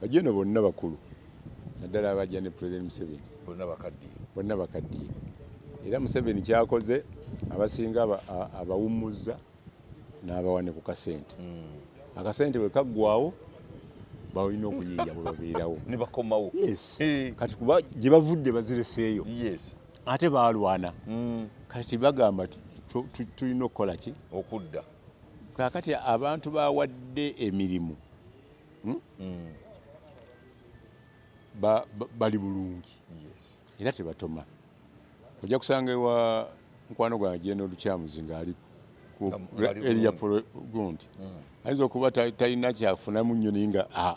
Bajeno bonna bakulu, naddala abajja ne President Museveni. Bonna bakaddiye. Bonna bakaddiye. Era Museveni kyakoze, abasinga abawummuzza n'abawa ne ku kasente. Akasente bwe kaggwawo, balina okuyiiya bwe babeerawo. Ne bakomawo. Yes. Kati kuba gye bavudde bazireseeyo. Ate baalwana. Kati bagamba tulina okukola ki? Okudda. Kaakati abantu bawadde emirimu. Bali bulungi. Era tebatoma. Ojja kusanga ewa mukwano gwange General Lukyamuzi ng'ali ku area gundi. Ayinza okuba talina kyafunamu nnyo, naye nga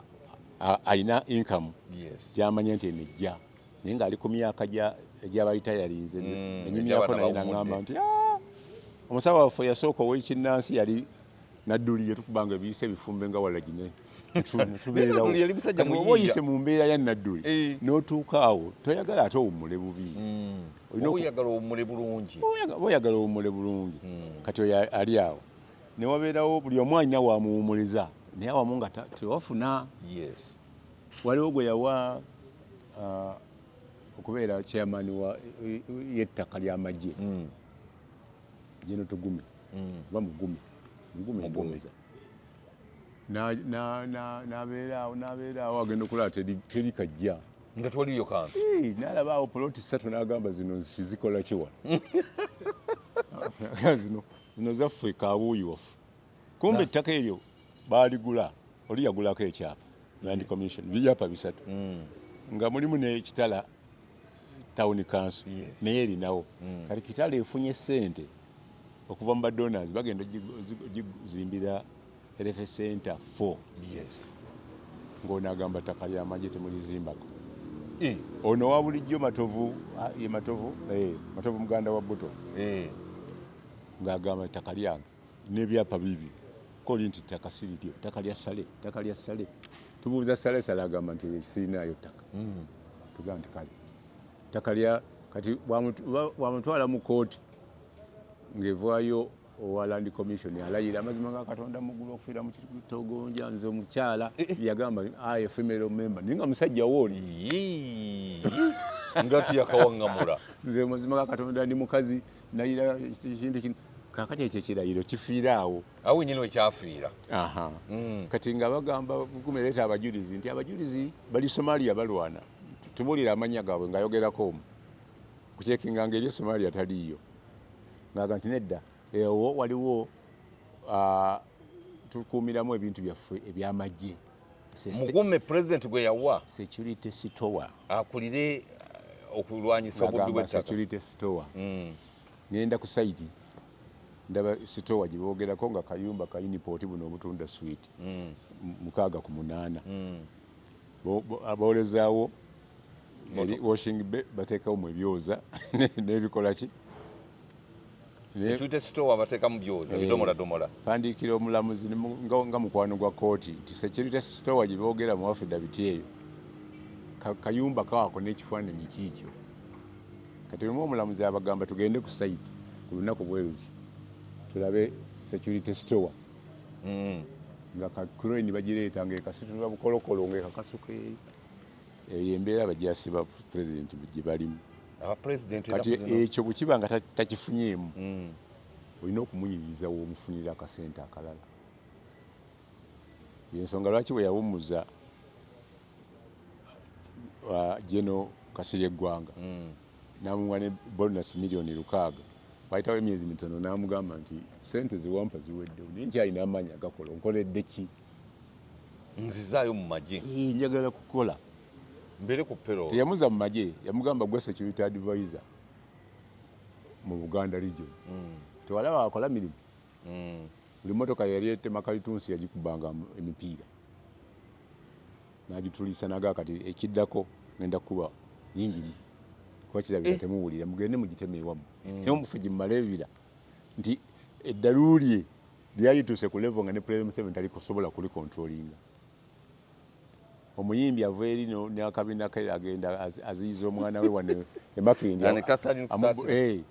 alina income gy'amanya nti eno ejja, naye ng'ali ku myaka egy'abalitayalinze. Enyumyako naye naŋŋamba nti omusawo waffe yasooka ow'ekinnansi yali Nadduli, yetukubanga ebiyisa ebifumbe nga walagi tubeerawo. Oba oyise mu mbeera ya Nadduli n'otuuka awo, toyagala ate owummule bubi. Oyagala owummule bulungi. Oyagala owummule bulungi. Kati oyo ali awo ne wabeerawo buli omu alina wamuwumuliza, naye awamu nga tewafuna. Waliwo gwe yawa okubeera chairman wa y'ettaka ly'amagye, Geno Tugume, oba Mugume, Mugume ndowooza, n'abeera awo, n'abeera awo, agenda okulaba teri kajja. Nga twaliyo kantu. N'alaba awo poloti 3, n'agamba, "Zino zikola ki wano? Zino zaffe, kabuuyi waffe." Kumbe ettaka eryo baaligula, oli yagulako ekyapa Land Commission, byapa 3, nga mulimu n'ekitala Town Council naye erinawo. Kati Kitala efunye sente okuva mu badonors, bagenda gizimbira health center 4. Ng'ono agamba ttaka lyamagye, temulizimbako. Ono wa bulijjo Matovu, ye Matovu, Matovu muganda wa Buto, ng'agamba ettaka lyange n'ebyapa bibi koli nti ttaka siriryo, ttaka lya Sale, ttaka lya Sale. Tubuuza Sale, Sale agamba nti sirinaayo ttaka. Tugamba nti kale ttaka lya kati bwamutwala mu kooti, ng'evaayo owa Land Commission alayira amazima ga Katonda muggulu okufiira mu kitogonja, nze omukyala yagamba aye female member, naye nga musajja wooli. Nga tiyakawaŋŋamula. Nze mazima ga Katonda ndi mukazi, nayira kintu kino. Kakati ekyo ekirayiro kifiira awo. Awo wenyini wekyafiira. Kati nga bagamba gumereeta abajulizi nti abajulizi bali Somalia balwana, tubuulire amannya gaabwe, ng'ayogerako omu kucekinga nga eri e Somalia taliiyo, ng'aga nti nedda, ewo waliwo tukuumiramu ebintu byaffe ebyamagye. Mugume president gwe yawa security store. Akulire okulwanyisa obubbi bw'ettaka. Security store. Ngenda ku site, ndaba store gye boogerako nga kayumba ka uniport buno obutunda sweet, 6 ku 8. Boolezaawo eri washing bay, bateekawo mu ebyoza n'ebikola ki. Security store bateekamu byoza, bidomola domola. Pandiikira omulamuzi nga mukwano gwa kooti nti security store gye boogera mu affidavit eyo kayumba kaako n'ekifaananyi kiikyo. Kati lumu omulamuzi abagamba tugende ku site ku lunaku bwe luti tulabe security store, nga ka crane bagireeta ng'ekasitulwa bukolokolo ng'ekakasuka eri. Eyo embeera bajasiba president gye balimu. Abapresident. Kati ekyo bwe kiba nga takifunyeemu, olina okumuyiriza w'omufunira akasente akalala. Yensonga lwaki bwe yawummuza Geno Kasirye Eggwanga, n'amuwa ne bonus miliyoni 6, wayitawo emyezi mitono n'amugamba nti sente ziwampa ziweddewo, naye nkyalina amaanyi agakola, onkoledde ki? Nzizaayo mu magye. Njagala kukola. Mbeere ku payroll. Teyamuza mu magye, yamugamba gwe security advisor mu Buganda region. Tewalaba akola mirimu. Buli motoka yali etema kalitunsi yagikubanga emipiira n'agitulisa, naga kati ekiddako ngenda kukuba yingini kuba kirabika temuwulira, mugende mugiteme ewammwe. Naye omufugi mumale ebibira nti eddalu lye lyalituuse ku level nga ne President Museveni tali kusobola kulicontrollinga. Omuyimbi ava eri n'akabina ke agenda aziyiza omwana we wano e Makindye. Ani Catherine Kusasira.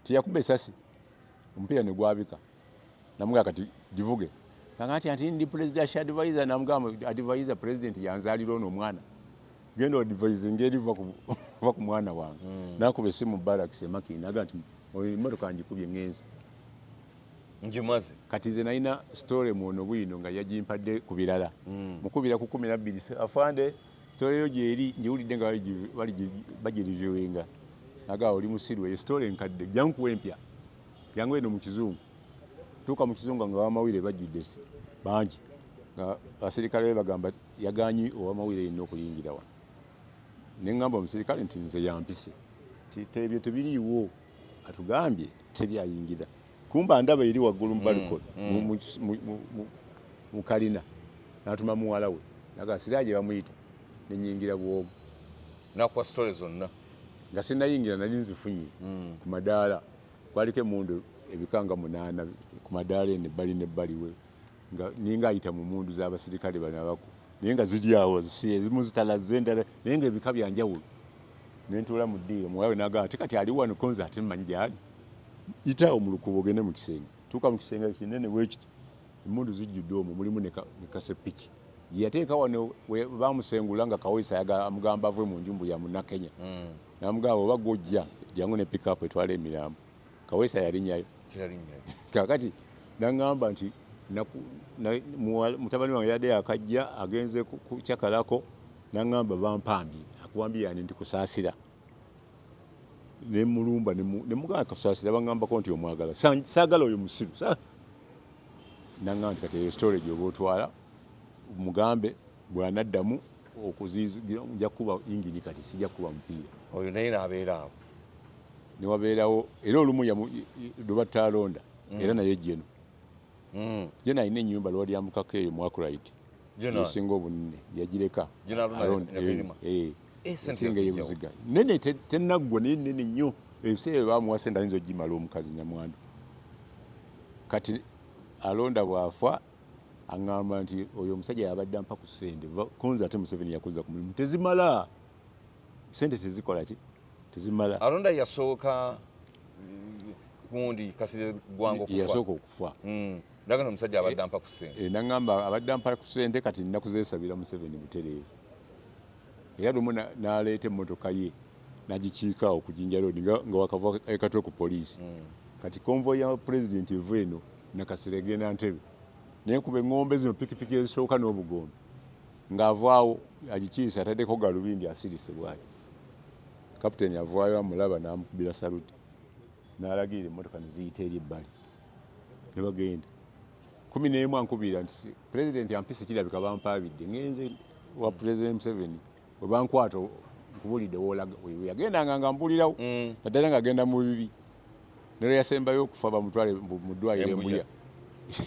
Tiyakuba esasi, omupiira ne gwabika, namugaa kati givuge. Nga nti anti ndi presidential advisor. Namugamba, advisor, president yanzaalira ono omwana, genda advising eri, va ku mwana wange. Nakuba essimu barracks e Makindye, naga nti emmotoka ngikubye, ngenze. Ngimaze. Kati nze nalina story muono bwino nga yagimpadde ku birala. Mukubira ku 12, "Afande, story yo gyeri, ngiwulidde nga bagireviewinga." Nagaa, "Oli musiru, eyo story enkadde, jangu kuwa empya, jangu eno mu kizungu." Tuuka mu kizungu nga bamawulire bajjudde bangi, nga abaserikale be bagamba yaganyi owamawulire yenna okuyingira wano. Neŋŋamba omusirikale nti nze yampise. Ti ebyo tebiriiwo, atugambye tebyayingira. Kumba ndaba eri waggulu mu balcony, mu kalina. N'atuma muwala we, naga Siraje bamuyita, nenyingira bwomu. Nakuwa story zonna. Nga sinayingira nali nzifunye ku madaala. Kwaliko emundu ebikanga 8 ku madaala eno ebbali nebbali we, nga ninga ayita mu mundu z'abasirikale bano abaku, naye nga ziri awo ezimu zitalaze endala, naye nga ebika byanjawulo. Nentuula mu ddiiro, muwala we nagamba ate kati ali wano konze, ate mmanyi gyali, yitaawo mu lukubo ogende mu kisenge. Tuuka mu kisenge kinene bwekiti, emundu zijjudde omwo, mulimu ne kasepiki gye yateeka wano bamusengula nga Kaweesa ayagala amugamba ave mu njumbu ya Munnakenya. Namugamba, oba gwojja jangu ne pickup etwala emirambo. Kaweesa yalinyayo. Teyalinnya. Kakati naŋŋamba nti mutabani wange yadde yakajja agenze kukyakalako, naŋŋamba bampambye. Akuwambye yani? Nti Kusaasira. Nemulumba, nemugamba, Kusaasira baŋŋambako nti omwagala. Saagala oyo musiru. Naŋŋamba nti kati eyo story gyoba otwala mugambe bw'anaddamu okuziyiza nja kuba ingini, kati sijja kuba mupiira. Oyo naye n'abeera awo. Newabeerawo era olumu lwebatta alonda era naye jeno. Jeno alina ennyumba lwalyambukako eyo mu Akright. Jeno? Esinga obunene yagireka. Jeno alonda Alonda, yakirima? Eh, Eh, sente esinga yazijjawo. Eyebuziga nene tenaggwa, naye nene nnyo. Ebiseera bye bamuwa sente ayinza ogimala omukazi nyamwandu. Kati alonda bw'afa aŋŋamba nti oyo omusajja yabadde ampa ku ssente. Konza ate Museveni yakuza ku mulimu, tezimala, sente tezikola ki, tezimala. Alonda yasooka gundi Kasirye Gwanga okufa. Yasooka okufa. Ndagano omusajja abadde ampa ku ssente. E, naŋŋamba abadde ampa ku ssente, kati nina kuzeesabira Museveni butereevu. Era lumu n'aleeta emmotoka ye n'agikiika awo ku Jinja Road nga wakava ekatwe ku poliisi. Kati convoy ya president eva eno Nakasire egenda Ntebe, naye kuba eŋŋombe zino pikipiki ezisooka n'obugombe, ng'avaawo agikiise, ataddeko galubindi, asirise bwati. Kapiteeni avaayo amulaba n'amukubira saluti, n'alagirira emmotoka ne ziyita eri ebbali ne bagenda. 11 ankubira nti pulezidenti ampise, kirabika bampaabidde, ngenze wa Pulezidenti Museveni, bwe bankwata nkubulidde woolaga. We yagendanga nga mpulirawo, naddala ng'agenda mu bibi. Nero yasembayo okufa bamutwale mu ddwaliro Embuya. Embuya,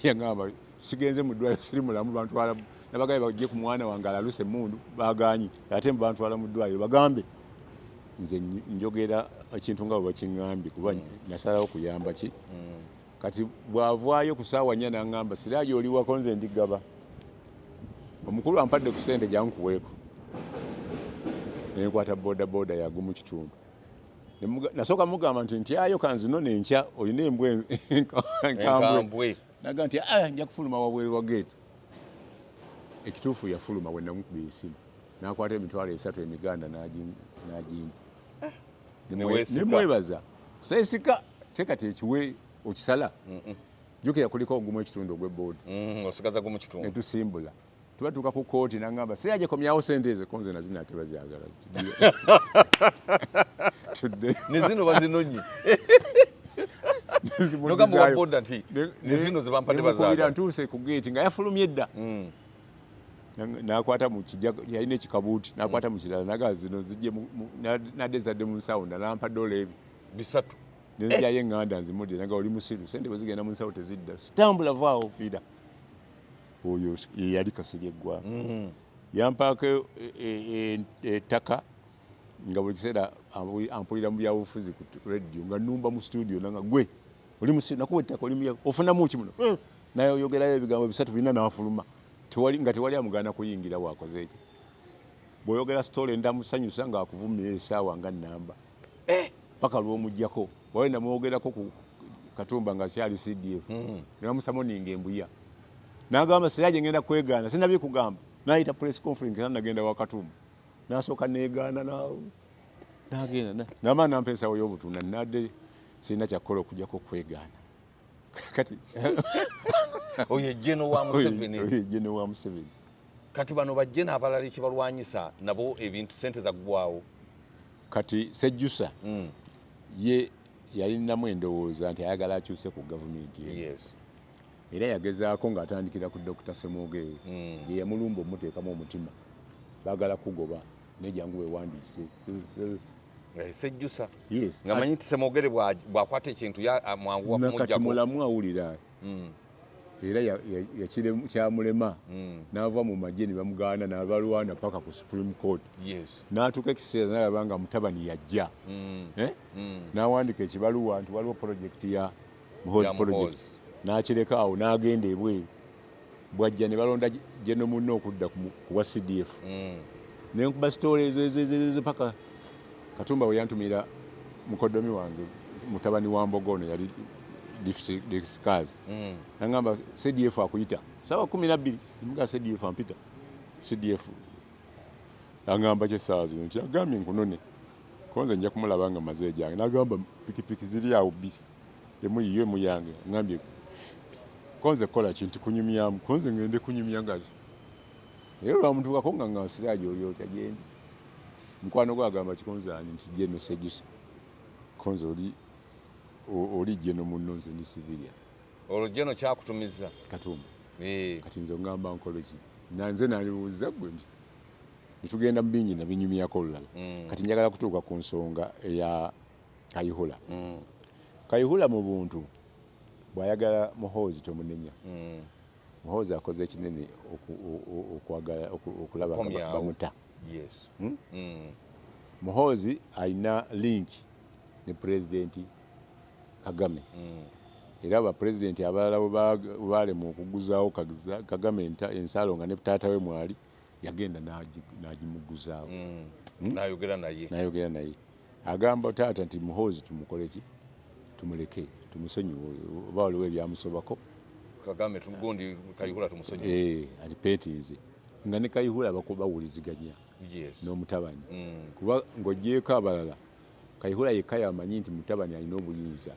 yagamba sigenze mu ddwaliro, siri mulamu, bantwala nabagabe bajje ku mwana wange alaluse emundu, baganye, ate bantwala mu ddwaliro. Bagambe nze njogera ekintu nga bwe bakiŋŋambye, kuba nasalawo kuyamba ki. Kati bw'avaayo ku ssaawa 4 n'aŋŋamba, "Siraaji oli wako, nze ndigaba omukulu ampadde ku ssente, jankuweeko." Nenkwata boda boda yagumu kitundu. Nasooka mugamba nti ntyayo kanzino nenkya olina embwa enkambwe. Enkambwe. Naga nti, "Ah, nja kufuluma wabweru wa geeti." Ekituufu yafuluma bwe namukubira esimu, n'akwata 30,000 emiganda n'agimpa. Neweesika. Nemwebaza. Seesika te kati ekiwe okisala, jjukira kuliko ogumu ekitundu ogw'eboodi. Osigaza gumu kitundu. Netusimbula, tubatuuka ku kooti, nangamba siraje komyawo sente ezo, konze nazina tebazyagala. Tudde. Ne zino bazinonye. Nogamba wa boda nti ne zino zebampadde nemukubira, bazaagala. Ntuuse ku geeti nga yafulumye dda. Nakwata mu kijja yalina ekikabuuti, nakwata mu kirala, nagaa zino zijje nadde zadde mu nsawo, nampa dola ebi 300. Nenzijyayo eŋŋanda nzimudde, naga oli musiru, sente bwe zigenda mu nsawo tezidda, sitambula vaawo fiira. Oyo ye yali Kasirye Eggwanga. Yampaako ettaka nga buli kiseera ampulira mu byabufuzi ku radio nga nnumba mu studio, nanga gwe oli musiru, nakuwa ettaka oli ofunamu ki muno? Eh, naye oyogerayo ebigambo bisatu birina n'afuluma. Tewali nga tewali amugaana kuyingira wakoze eki. Bw'oyogera story ndamusanyusa ng'akuvumira essaawa nga nnamba paka lw'omuggyako. Wawe namwogerako ku Katumba nga kyali CDF, ne bamusamoninga embuya. N'agamba Siraje ngenda kwegaana, sinabye kugamba. N'ayita press conference era nagenda wa Katumba. N'asooka neegaana n'agenda n'amala nampa ensawo y'obutunda, nadde sirina kyakukola okuggyako okwegaana. Kati oyo ejjeno wa Museveni. Oyo ejjeno wa Museveni. Kati bano bajjeno abalala ekibalwanyisa nabo ebintu sente zaggwawo. Kati Sejjusa ye yalinamu endowooza nti ayagala akyuse ku gavumenti eno. Era yagezaako ng'atandikira ku Dr. Ssemwogerere. Ye yamulumba omuteekamu omutima. Baagala kugoba naye jangu weewandiise. Sejjusa. Yes. Nga manyi nti Ssemwogerere bw'akwata ekintu mwanguwa Nakati kumuggyako. mulamu awulira. Era kyamulema. N'ava mu magye ne bamugaana n'abalwana paka ku Supreme Court. N'atuuka ekiseera n'alaba nga mutabani yajja. N'awandiika ekibaluwa nti waliwo project ya Muhoozi Ya project. Muhoozi. N'akireka awo n'agenda ebweru. Bw'ajja ne balonda General munne okudda ku wa CDF. Ne nkuba story ezo, ezo, ezo, ezo paka Katumba we yantumira mukoddomi wange, mutabani wa Mbogo ono yali Discaz. N'angamba CDF akuyita ssaawa 12. Nemugamba CDF ampita. CDF angamba ki essaawa zino nti agambye nkunone. Ko nze nja kumulaba nga mmaze egyange. N'agamba pikipiki ziri awo bbiri, emu yiyo emu yange. Ngambye ko nze kukola ki nti kunyumyamu, ko nze ngende kunyumya nga naye olwamutuukako nga nga Siraje oli otya gyendi. Mukwano gwe agamba kikonze ani nti General Sejjusa. Konze oli General munno nze ndi civilian. Olwo General kyakutumiza? Katumba. Kati nze ngamba nkole ki? Na nze nalibuuza ggwe nti ne tugenda mu bingi nabinyumyako olulala. Kati njagala kutuuka ku nsonga eya Kayihura. Kayihura mu buntu bw'ayagala Muhoozi tomunenya. Muhoozi akoze ekinene okulaba nga Okomyawo. bamuta. Muhoozi alina link ne Pulezidenti Kagame. Era abapulezidenti abalala bwe baalemwa okuguzaawo Kagame ensalo nga ne taata we mwali, yagenda n'agimuguzaawo. N'ayogera naye. N'ayogera naye. Agamba taata nti Muhoozi tumukole ki? Tumuleke, tumusonyiwe oba waliwo ebyamusobako. Kagame tumugundi Kayihura tumusonyiwe. Alipetinze. Nga ne Kayihura bawuliziganya. N'omutabani. Kuba ng'oggyeeko abalala, Kayihura yekka yamanyi nti mutabani alina obuyinza.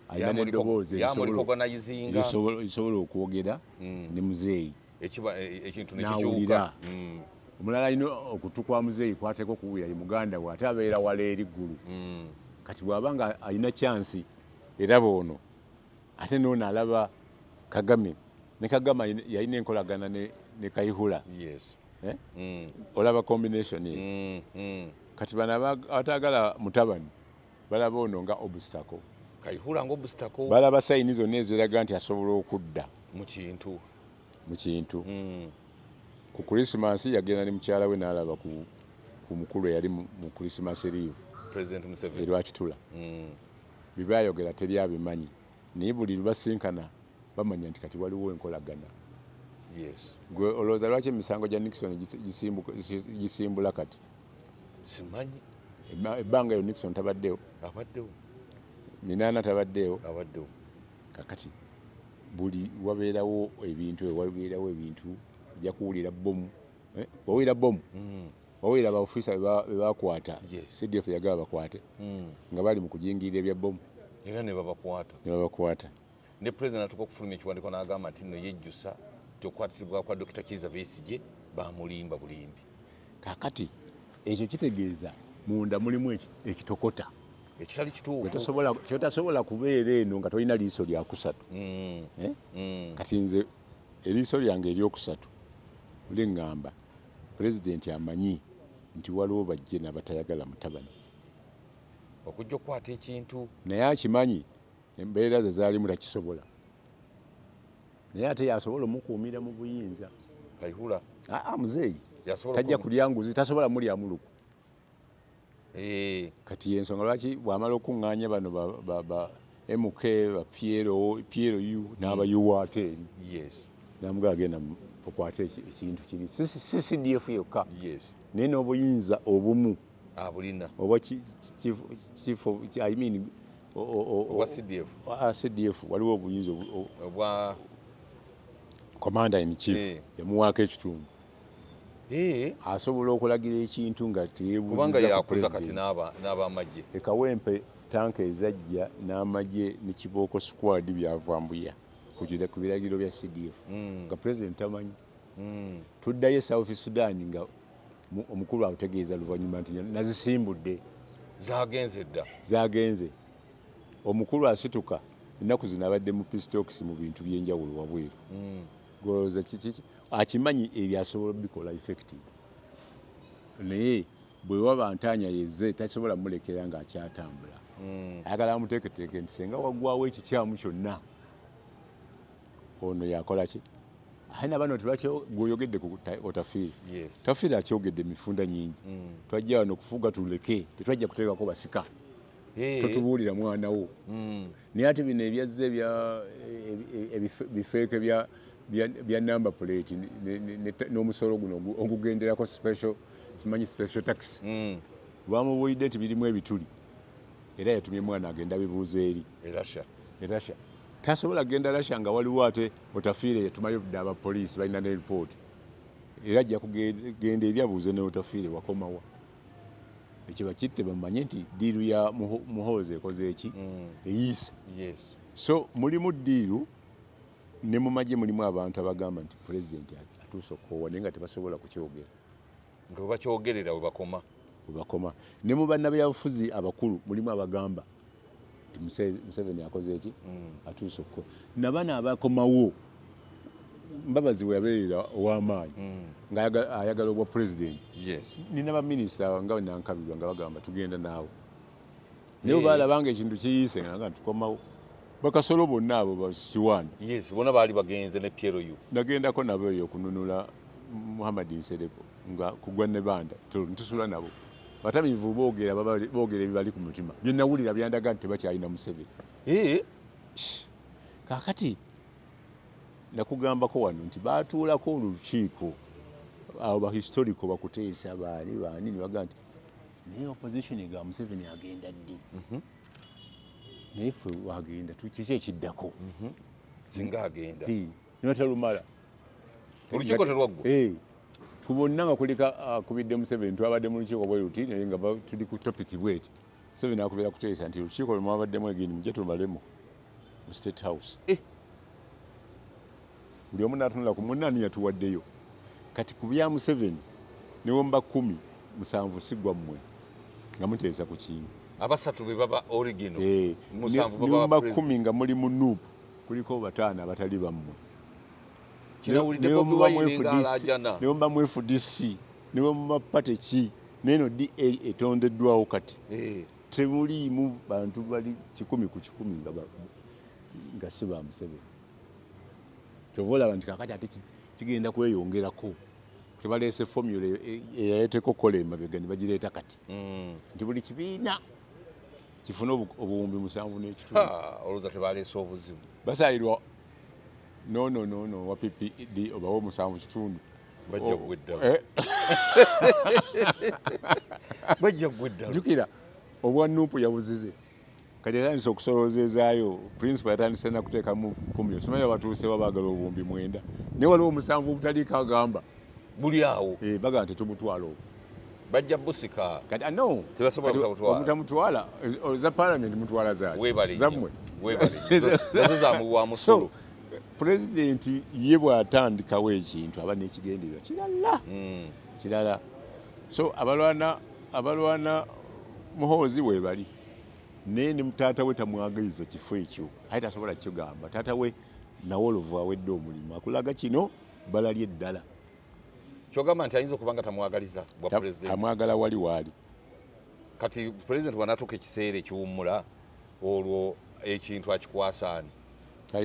Alina n'eddoboozi Yamulikoganayizinga. erisobola okwogera ne muzeeyi. Ekintu ne N'awulira. kikyuka. Omulala alina okutu kwa muzeeyi kw'ateeka okuwulira ye muganda we, ate abeera wala eri ggulu. Kati bw'aba nga alina chance eraba ono, ate n'ono alaba Kagame. Ne Kagame yalina enkolagana ne Kayihura. Olaba combination eyo. Kati bano abataagala mutabani balaba ono nga obstacle. Kayihura nga obstacle. Balaba sayini zonna eziraga nti asobola okudda mu kintu. Mu kintu. Ku Christmas yagenda ne mukyala we n'alaba ku mukulu eyali mu Christmas leave. President Museveni. E Rwakitula. Bye baayogera teri abimanyi. Naye buli lwe basinkana bamanya nti kati waliwo enkolagana. Gwe olowooza lwaki emisango gya Nixon gisimbula kati? Simanyi. Ebbanga eyo Nixon tabaddewo. Abaddewo. Minaana tabaddewo. Abaddewo. Kakati buli wabeerawo ebintu, wabeerawo ebintu, ojja kuwulira bbomu. Wawulira bbomu? Wawulira ba ofiisa be bakwata. CDF yagaba bakwate. Nga bali mu kujingirira ebya bbomu. Era ne babakwata. Ne babakwata. Ne President atuuka okufulumya ekiwandiiko n'agamba nti nno yejjusa nti okukwatibwa kwa Dokita Kizza Besigye bamulimba bulimbi. Kaakati ekyo kitegeeza munda mulimu ekitokota. Ekitali kituufu. Kyotasobola kubeera eno nga tolina liiso lya kusatu. Kati nze eriiso lyange eryokusatu liŋŋamba Pulezidenti amanyi nti waliwo bajje n'abatayagala mutabani. Okujja okukwata ekintu. Naye akimanyi embeera ze zaalimu takisobola. Naye ate yasobola omukuumira mu buyinza. Kayihura. Aa, muzeeyi. Yasobola Tajja oku- kulya nguzi, tasobola mulyamu luku. Kati ensonga lwaki bw'amala okuŋŋaanya bano ba MK, ba PLO, PLU n'abayiwa ate eri. N'amugamba agenda okwate ekintu kiri. Si CDF yokka. Naye n'obuyinza obumu. Abulina. Oba chief of, I mean, Obwa CDF. CDF, waliwo obuyinza Obwa Commander in chief yamuwaako ekitundu. Asobola okulagira ekintu nga Kubanga teyeebuuzizza ku yakuza kati president. N'abamagye. Ekawempe tanka ezajja n'amagye ne kibooko squad byava Mbuya ku biragiro bya CDF nga president tamanyi. Tuddayo e South Sudan nga omukulu ategeeza luvannyuma nti nazisimbudde. Zagenze dda. Zagenze. Omukulu asituka ennaku zino abadde mu peace talks mu bintu byenjawulo wabweru. Golowooza kiki akimanyi ebyo asobola obikola effective, naye bwe waba ntaanya yezze tasobola mulekera ng'akyatambula. Ayagala amuteeketeeke nti senga waggwawo ekikyamu kyonna ono yakola ki. Ate nabano tebakyo gweoyogedde ku Otafiire. Otafiire akyogedde emifunda nyingi. Twajja wano kufuga tuleke, tetwajja kuteekako basika. Totubuulira mwana wo. Naye ate bino ebyazze bifeeke bya number plate n'omusolo guno ogugenderako special, simanyi special tax. Bamubuulidde nti birimu ebituli, era yatumye mwana agenda bibuuza eri E Russia. E Russia. Tasobola kugenda Russia nga waliwo ate Otafiire yatumayo dda abapoliisi balina ne report, era ajja kugenda eri abuuze ne Otafiire wakomawa. Ekyo bakitte bamanye nti deal ya Muhoozi ekoze eki eyiise. So mulimu deal ne mu magye mulimu abantu abagamba nti pulezidenti atuuse okukoowa, naye nga tebasobola kukyogera. Nga bwe bakyogerera we bakoma. We bakoma. Ne mu bannabyabufuzi abakulu mulimu abagamba nti Museveni akoze eki atuuse okukoowa. Na bano abakomawo, Mbabazi we yabeerera ow'amaanyi nga ayagala obwa pulezidenti. Nina baminisita nga Nankabirwa nga bagamba tugenda naawe, naye bwe balaba nga ekintu kiyiise nga tukomawo. Bakasolo bonna abo bakiwanda. Yes, bonna baali bagenze ne PLU. Nagendako nabo eyo okununula Muhammad Nsereko nga kugwa ne banda ntusula nabo. Batamiivu boogera, boogera ebibali ku mutima. Bye nawulira byandaga nti tebakyalina Museveni. Kaakati nakugambako wano nti baatuulako olukiiko abo ba historical bakuteesa baani baani ne bagamba nti naye opposition ga Museveni agenda ddi? Naye ffe wagenda kiki ekiddako? Singa agenda. Ne batalumala. Olukiiko telwaggwa? Ku bonna nga kulika akubidde Museveni, twabadde mu lukiiko bwe luti naye nga tuli ku topic bweti. Museveni akubira kuteesa nti olukiiko lwe mwabaddemu egindi mujje tumalemu mu State House. Buli omu n'atunula ku munne ani yatuwaddeyo. Kati ku bya Museveni ne bwe muba 10 7 si gwammwe nga muteesa ku kintu. Abasatu be baba original. 7 Ne baba muba president. 10 nga muli mu NUP kuliko 5 abatali bammwe. Kinawulidde Ne Bobi muba Wine mu nga FDC, alaajana. ne muba mu FDC, ne muba party ki, n'eno DA etondeddwawo kati. Temuliimu bantu bali 100 ku 100 nga si ba Museveni. Kyova olaba nti kaakati ate kigenda kweyongerako. Kebaleese formula eyaleeteko kola emabega ne bagireeta kati. Nti buli kibiina kifune obuwumbi 7 n'ekitundu. Olowooza tebaleese obuzibu? Basaayirwa no, no, no, no, wa PPD obawo 7 kitundu. Bajja kugwa eddala. Bajja kugwa eddala. Jjukira obwa NUP yabuzize. Kati yatandise okusoloozeezaayo, principal yatandise na kuteekamu 10. Simanyi abatuuse wa baagala obuwumbi 9. Naye waliwo 7 obutaliiko agamba. Buli awo. Bagamba tetumutwala obwo. Bajja busika. Kati, no. Tebasobola Kati kutamutwala. omutamutwala, za parliament mutwala zaaki? Weebale nnyo. Zammwe. Weebale nnyo. Nazo za muwa musolo. So, president ye bw'atandikawo ekintu aba n'ekigendererwa kirala. Kirala. So abalwana Muhoozi weebali. Naye ne taata we tamwagaliza kifo ekyo. Aye tasobola kukigamba. Taata we Nawolovu awedde omulimu. Akulaga kino bbala lye ddala. Kyogamba nti ayinza okuba nga tamwagaliza bwa president. Amwagala wali waali. Kati president bw'anaatuuka ekiseera ekiwummula olwo ekintu akikwasa ani?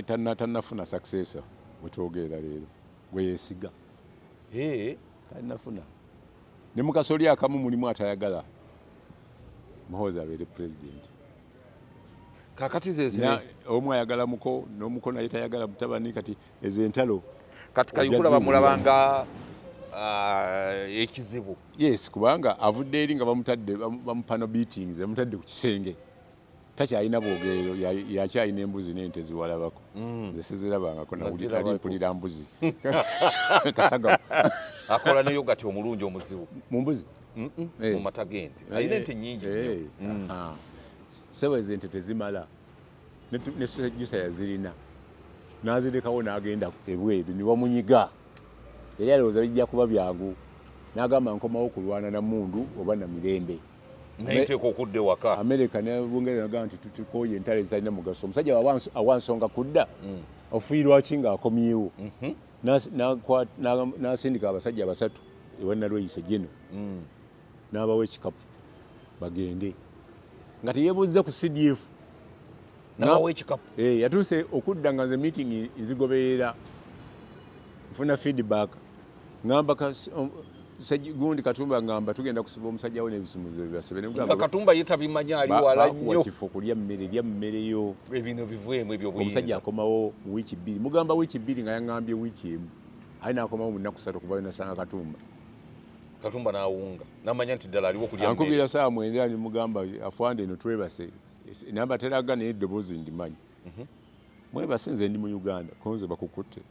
Tannafuna successor bwe twogerera leero gwe yeesiga. Tannafuna. Ne mu kasoli akamu mulimu atayagala Muhoozi abeere president. Kaakati ze ziri. Omu ayagala muko n'omuko naye tayagala mutabani, kati ezo entalo. Kati Kayihura Ojja bamulaba ziwulira. nga ekizibu. Yes, kubanga avudde eri nga bamutadde, bamupano beatings, bamutadde ku kisenge. Takyalina bwogerero, yakyalina embuzi n'ente ziwalabako. Nze sizirabangako, nali mpulira mbuzi. Kasaga. Akola ne yogati omulungi omuzibu. Mu mbuzi? Mu mata g'ente. Alina ente nnyingi nnyo. Ssebo ezo ente tezimala. Ne Ssejusa yazirina. N'azirekawo n'agenda ebweru ne bamunyiga. Yali alowooza bijja kuba byangu. N'agamba nkomawo kulwana na mmundu oba na mirembe. Naye nteeka okudda ewaka. Amerika ne Bungereza nagamba nti tutukooye entalo ezitalina mugaso. Omusajja awa nsonga kudda, ofuuyirwa ki ng'akomyewo? N'asindika abasajja basatu ewa Nalweyiso geno, n'abawa ekikapu bagende nga teyeebuuzza ku CDF. N'abawa ekikapu. Yatuuse okudda nga nze meeting nzigoberera, nfuna feedback, ngamba gundi Katumba, ngamba tugenda kusiba omusajja we n'ebisumuzo byebasebe. Nga Katumba ye tabimanya, ali wala nnyo. Kifo kulya mmere, lya mmere yo. Ebino bivuemu ebyobuyinza. Omusajja akomawo mu wiiki 2, mugamba wiiki 2 nga yaŋŋambye wiiki 1, aye n'akomawo mu nnaku 3 kuva nasanga Katumba. Katumba n'awunga n'amanya nti ddala aliwo kulya mmere. Ankubira saawa 9, nimugamba afande eno twebase, namba teraga naye eddoboozi ndimanyi. Mwebase, nze ndi mu Uganda, konze bakukutte.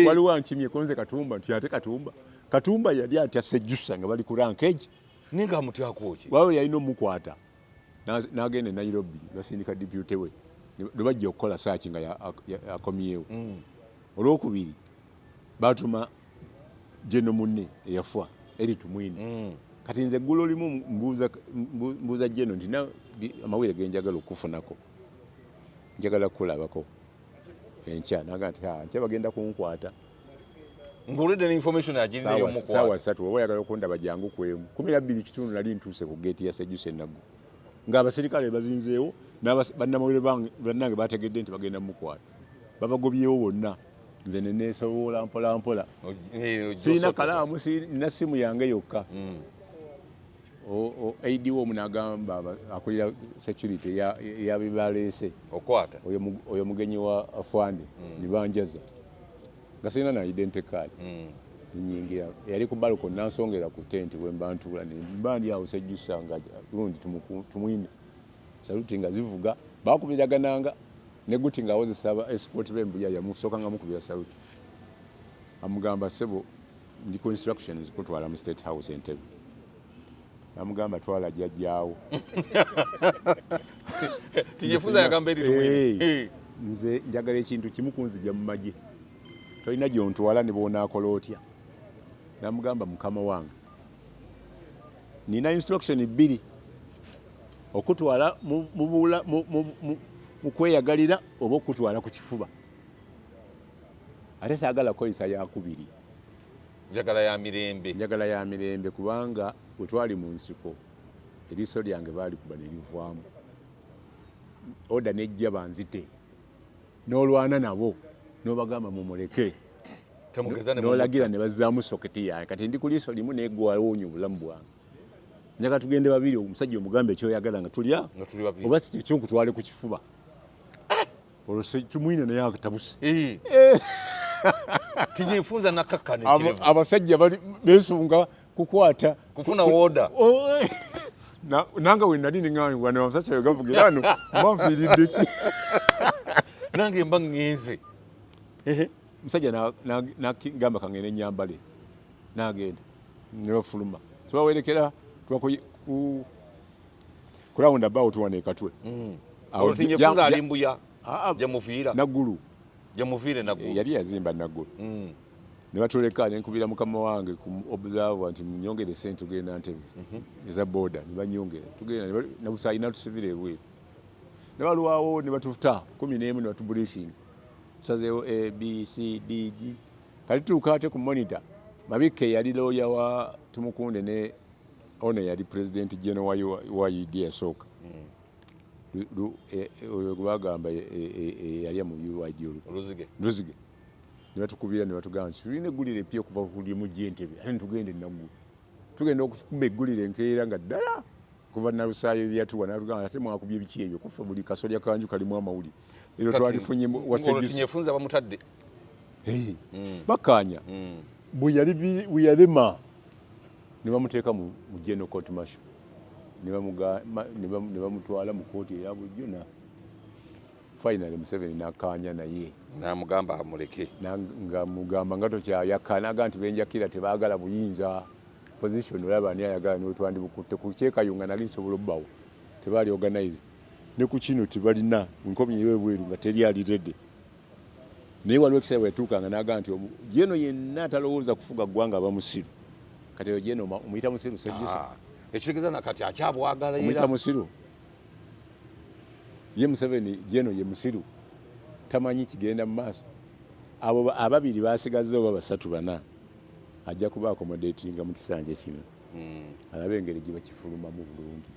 Waliwo ankimye konze Katumba nti ate Katumba. Katumba yali atya Sejjusa nga bali ku rankage. Naye nga amutyako ki? Waliwo yalina omukwata. N'agenda e Nairobi, basindika deputy we. Ne bajja okukola search nga akomyewo. Olwokubiri batuma General munne eyafa Eri Tumwine. Kati nze eggulo limu mbuuza General nti amawulire ge njagala okufunako, njagala kukulabako enkya. Naga nti nkya bagenda kunkwata. Ng'olwedde ne information agirina ey'omukwata. Saawa 3 oba oyagala okundaba jangu ku emu. 12:15 nali ntuuse ku geeti ya Sejjusa Enaggu. Ng'abasirikale bazinzeewo, bannamawulire bannange bategedde nti bagenda mukwata. Babagobyewo bonna. Nze ne neesobola mpola mpola. Sirina kalaamu, sirina simu yange yokka. AD wo n'agamba akulira security ya bibaleese. Okwata. Oyo mugenyi wa afande, ne banjaza. Nga sirina na identity card. Nyingira. Yali ku balcony n'ansongera ku tent bwe mba ntuula, ne mba ndi awo Sejjusa nga gundi Tumwine. Saluti nga zivuga, baakubiragananga ne Guti ng'awozesa aba escort b'embuya yamusooka nga mukubira saluti. Amugamba ssebo ndi ku instructions kutwala mu State House Entebbe. Namugamba twala jjajjaawo. Tinyefuza yagamba Eri Tumwine. Nze njagala ekintu kimu kunzija mu magye. Tolina gy'ontwala ne bw'onaakola otya. Namugamba mukama wange. Nina instruction 2. Okutwala mu kweyagalira oba okutwala ku kifuba. Ate saagala kukozesa yakubiri. Njagala ya mirembe. Njagala ya mirembe kubanga bwe twali mu nsiko eriiso lyange baalikuba ne livaamu. Oda nejja banzite. N'olwana nabo n'obagamba mumuleke. N'olagira ne bazzaamu soketi yange. Kati ndi ku liiso limu neggwawonya obulamu bwange. Njagala tugende babiri, omusajja omugambe ekyoyagala nga tulya, oba si kyekyo nkutwale ku kifuba. Olwo Tumwine naye atabuse. Tinyefunza nakakkana ekirevu. Abasajja bali beesunga kukwata. Kufuna woda. Nange we nali ningamba wano abasajja we gavugira wano, mba nfiiridde ki? Nange mba ŋŋenze. Omusajja n'agamba kangende nnyambale. N'agenda. Ne bafuluma. Tubawerekera tuba ku round about wano e Katwe. Awo Tinyefunza ali mbuya. Gye muviira. Naggulu. Gye muviire Naggulu. Yali yazimba Naggulu. Ne batuleka ne nkubira mukama wange ku observer nti munyongere ssente tugenda Ntebe. Eza boda ne banyongera. Tugenda ne busaayi n'atusibira ebweru. Ne balwawo ne batuta 11 ne batubriefing. Tusazeewo A, B, C, D, G. Kati tutuuka ate ku monitor. Mabikke yali lawyer wa Tumukunde ne ono yali president general wa UD yasooka. Oyo gwe bagamba yali mu UYD olwo. Luzige. Luzige. Ne batukubira ne batugamba nti tulina eggulire epya okuva ku limu gy'Entebe ate ne tugenda e Naggulu. Tugenda okukuba eggulire enkeera nga ddala kuva Nalusaayo eryatuwa n'atugamba ate mwakubye biki ebyo kufa buli kasolya kanju kalimu amawulire. Eryo twalifunye wa Sejjusa. Tinyefunza bamutadde. Bakkaanya. Bwe yalema ne bamuteeka mu general court martial. Ne bamutwala mu kooti eya bulijjo, na finally Museveni n'akkaanya naye. N'amugamba amuleke. Nga mugamba nga tokyayaka, naga nti benjakira tebaagala buyinza, position olaba ani ayagala, niwe twandibukutte ku kyekayunga nali nsobola obbawo, tebaali organized, ne ku kino tebalina nkomyeyo ebweru nga teri ali ready. Naye waliwo ekiseera bwe yatuukanga n'agamba nti jeno yenna atalowooza kufuga ggwanga aba musiru. Kati oyo jeno omuyita musiru, Sejjusa? Ah, ekitegeeza nakati akyabwagala. Omuyita era musiru? Ye Museveni jeno ye musiru, tamanyi kigenda mu maaso. Abo ababiri basigaze oba basatu bana, ajja kuba accommodatinga mu kisanja kino, alabe engeri gye bakifulumamu bulungi,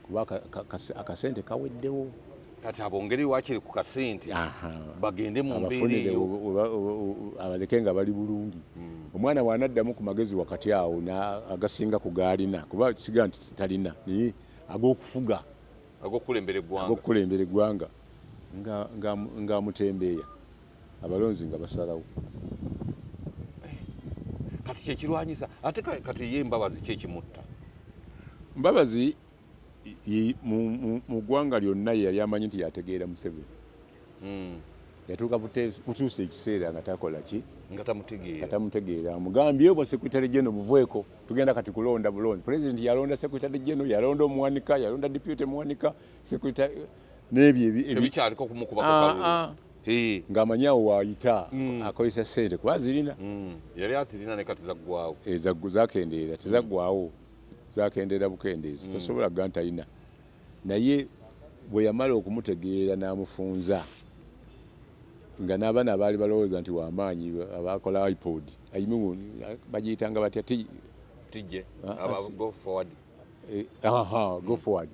kuba akasente kaweddewo. Kati abongere wakiri ku kasente, bagende mu mbeera abafunire eyo. Abaleke nga bali bulungi. Omwana bw'anaddamu ku magezi wakati awo agasinga ku gaalina, kuba siga nti talina, naye ag'okufuga, ag'okukulembera eggwanga, ag'okukulembera eggwanga, ng'amutembeeya, abalonzi nga basalawo. Kati kyekirwanyisa ate kati ye Mbabazi kyekimutta. Mbabazi mu ggwanga lyonna ye yali amanyi nti yategeera Museveni. Yatuuka butuusa ekiseera nga takola ki, nga tamutegeera. Nga tamutegeera. Amugambye obwa secretary general buveeko, tugenda kati kulonda bulonzi. President yalonda secretary general, yalonda omuwanika, yalonda deputy muwanika, secretary n'ebyo tebikyaliko kumukubako Ah, kalulu. ah. Hey. Ng'amanyi awo waayita akozesa ssente kuba zirina. Yali azirina ne kati zaggwawo. Zakendeera, tezaggwawo, zakendeera bukendeezi, tosobola kuga nti talina. Naye bwe yamala okumutegeera n'amufunza, nga n'abaana abaali balowooza nti wamaanyi abakola iPod, I mean, bagiyitanga batya? Tijje Ah, aba ah, go forward. Aha, go forward.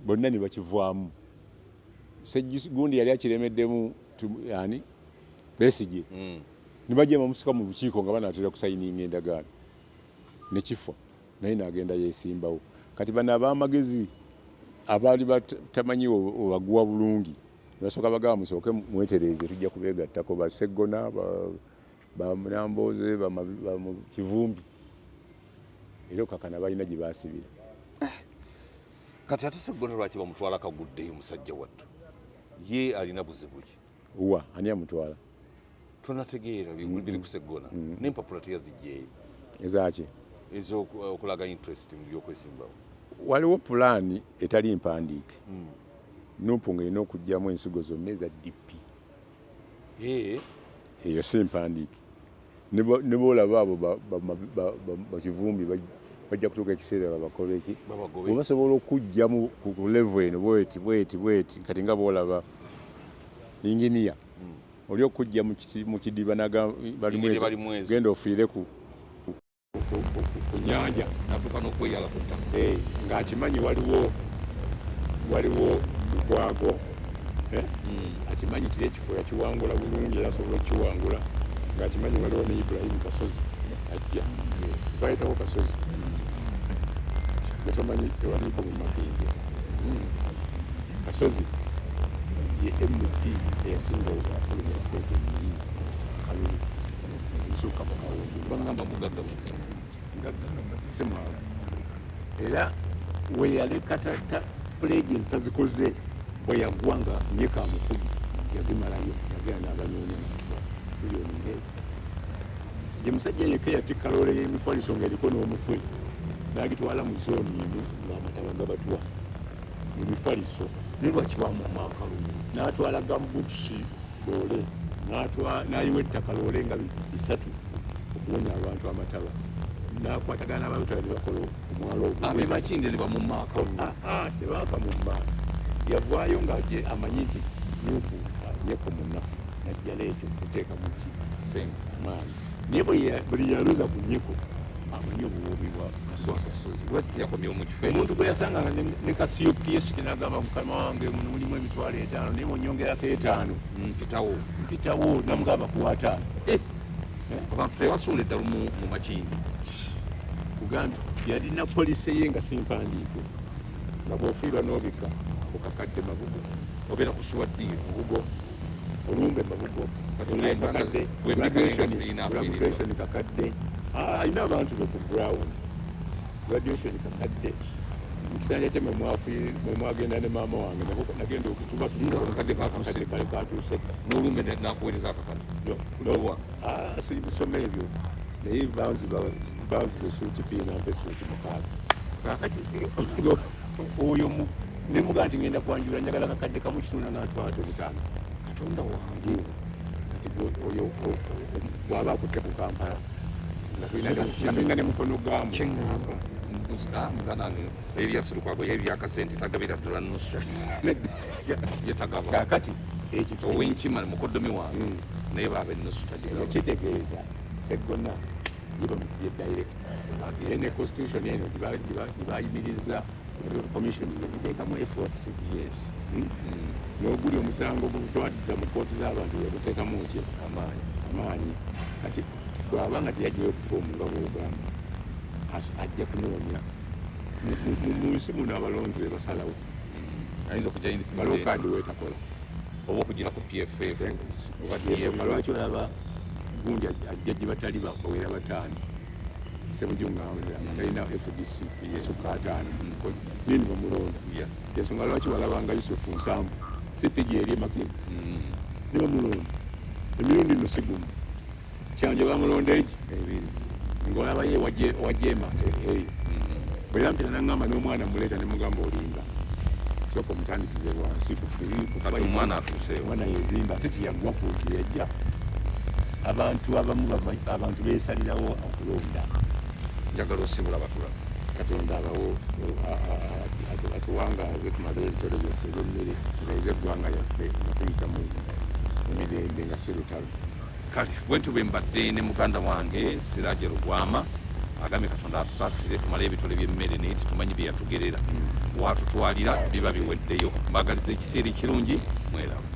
Bonna ne bakivaamu. Gundi yali akiremeddemu, ani, Besigye, ne bajja bamusika mu lukiiko nga banaatera kusayininga endagaano, ne kifa, naye n'agenda yeesimbawo. Kati bano ab'amagezi abaali batamanyi obaguwa bulungi, ne basooka bagamba, musooke mwetereeze, tujja kubeegattako. Baseggona, Banamboze, Kivumbi, era okakana balina gye baasibira. Kati ate Seggona lwaki bamutwala kaguddeyo? Musajja wattu ye alina buzibu ki? Wa ani amutwala? Tonategeera biri ku Seggona, n'empapula teyazigyeyo. Ezaki? Ez'okulaga interest mu byokwesimbawo. Waliwo pulaani etali mpandiike, NUP ng'erina okuggyamu ensigo zonna eza DP. Eyo si mpandiike. Ne boolaba abo Bakivumbi bajja kutuuka ekiseera babakole ki? Babagobe. Bwe basobola okuggyamu ku level eno bweti bweti bweti, kati nga boolaba inginiya oli okujja mu kidiba Engineer Balimwezo. Genda ofiire ku nyanja. Natuuka n'okweyala ku ttaka. Ng'akimanyi waliwo Lukwago, eh? Akimanyi kiri ekifo yakiwangula bulungi era asobola okukiwangula, ng'akimanyi waliwo ne Ibrahim Kasozi ajja, bayitako Kasozi getomanyi tewaliko mu Makindye. Kasozi ye MP eyasinga afulumya sente nyingi kalulu zisukka mu kawumbi. Bagamba mugagga. Semwala era weyaleka pledges tazikoze, bwe yagwa nga nyeka mukubi yazimalayo, yagenda n'abanoonya naziba miliyoni ng'eyo. Ye musajja yekka yatikka loole y'emifaliso ng'eriko n'omutwe n'agitwala mu zooni emu ng'amataba gabatwa emifaliso. Naye lwaki bamumma akalulu? N'atwala gumboots loole, n'ayiwa ettaka loole nga bisatu okuwonya abantu amataba, n'akwatagana n'abalutale ne bakola omwalo ogwo. Abe Makindye ne bamumma akalulu. Ah, ah, tebakamumma, yavaayo ng'aje amanyi nti NUP yeko munafu, najja leekyo kuteeka muki sente amaanyi. Naye buli yaluza ku nyeko amanyi obuwoomi bwa Kasozi. Kasozi lwaki teyakomyewo mu kifo ekyo? Omuntu gwe yasanganga ne kasiyo kiyesike n'agamba, mukama wange, muno mulimu 50,000, naye bwonyongerako 5 Mpitawo. Mpitawo. Namugamba kuwa 5. Abantu tebasuula eddalu mu Makindye. Kugambye yalina policy ye nga simpandiike, nga bw'ofiirwa n'obika okakadde Mabugo. Obeera ku sure deal. Mabugo olumbe Mabugo. Kati kakadde. Bwe mbika nga sirina afiiriddwa. Graduation kakadde. Ah, alina abantu be ku ground. Graduation kakadde. Mu kisanja kye mwe mwagenda ne maama wange, nagenda okutuba. Nga akakadde katuuse. Akakadde kale katuuse. N'olumbe nakuweereza akakadde. No, ah, sibisoma ebyo, naye banziba esuuti 2, nampa esuuti 6. Kakati oyo nemugaa nti ngenda kwanjula, njagala kakadde kamu kitundu, natwala 5. Katonda wange! Kati oyo bw'aba akutte ku Kampala nga tulina ne mukono gamu. Kyeŋŋamba, muganda wange Erias Lukwago ye ebyakasente tagabira ddala nusu, ye tagaba. Kakati ekyo Owenkima mukoddomi wange, naye baaba ennusu tagigaba. Kitegeeza Seggona ye bamukubye direct, era ne constitution eno gyebayimiriza commission yagiteekamu efforts. N'oguli omusango gutwaliza mu kooti z'abantu, yaguteekamu ki? Amaanyi. Amaanyi. Kati bw'aba nga teyagyeyo kufoomu nga bwogamba, ajja kunoonya mu nsi muno abalonzi be basalawo. Ayinza okujja Balokaadi weetakola. Oba okugira ku PFF oba Ensonga DF. Lwaki olaba gundi ajja gye batali bawera 5, Semujju nga talina FDC esukka 50, nini bamulonda. Ensonga lwaki walabanga Yusufu Nsambu CPG eri emakini ne bamulonda emirundi no si gumu, Kyanja bamulonda egi ng'olaba ye wajema eyo. Bwe yampita naŋŋamba n'omwana muleeta, ne mugamba olimba, sooka omutandikize wansi ku free. Kati omwana atuuseewo. Omwana yezimba, ate teyagwa ku teyajja. Abantu abamu abantu beesalirawo okulonda. Njagala osibula batula. Katonda abawo atuwangaaze, tumale ebitole byaffe ebyemmere, tubeeze eggwanga lyaffe nga tuyita mu mirembe, nga si lutalo. Kale bwentyo bwe mbadde ne muganda wange Siraje Lugwama, agambye Katonda atusaasire tumale ebitole by'emmere, naye tetumanyi bye yatugerera, watutwalira biba biweddeyo. Mbagaliza ekiseera ekirungi, mweraba.